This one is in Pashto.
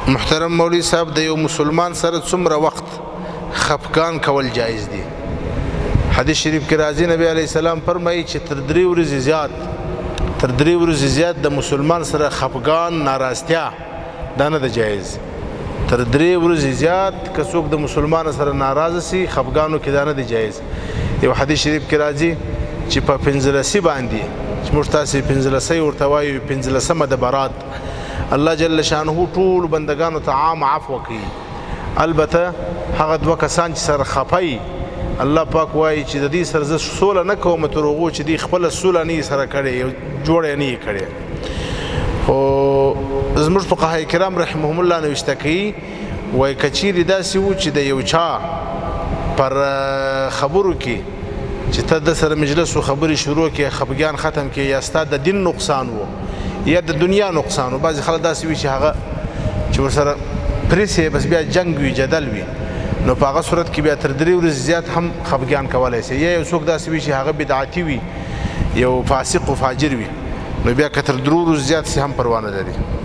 محترم مولوی صاحب، د یو مسلمان سره څومره وخت خفقان کول جایز دي؟ حدیث شریف کې راځي، نبی علی السلام فرمایي چې تر درې ورځې زیات د مسلمان سره خفقان، ناراضتیا دا نه ده جایز. تر درې ورځې زیات که څوک د مسلمان سره ناراض سي، خفقانو کې، دا نه دی جایز. یو حدیث شریف کې راځي چې په پنځلسي باندې، چې موږ تاسو پنځلسي ورته وایو، پنځلسمه د برات، الله جل شانه ټول بندگانو ته عام عفو کوي، البته هغه دوه کسان چې سره خپي، الله پاک وایي چې د دې سره زه سوله نه کوم تر هغو چې دی خپله سوله نه سره کړي، یو جوړه نه کړي. خو زموږ فقهای کرام رحمهم الله نوشته کوي، وای کچېرې داسې وو چې د یو چا پر خبرو کې چې ته د سره مجلس او خبرې شروع کې خپګان ختم کې، یا ستا د دین نقصان وو یا د دنیا نقصان وو. بعضې خلک داسې وي چې هغه چې ورسره پرېسې، بس بیا جنګ وي، جدل وي، نو په هغه صورت کې بیا تر درې ورځې زیات هم خفګان کولای شي. یا یو څوک داسې وي چې هغه بدعتي وي، یو فاسق او فاجر وي، نو بیا که تر درو ورځې زیات سي هم پروا نه لري.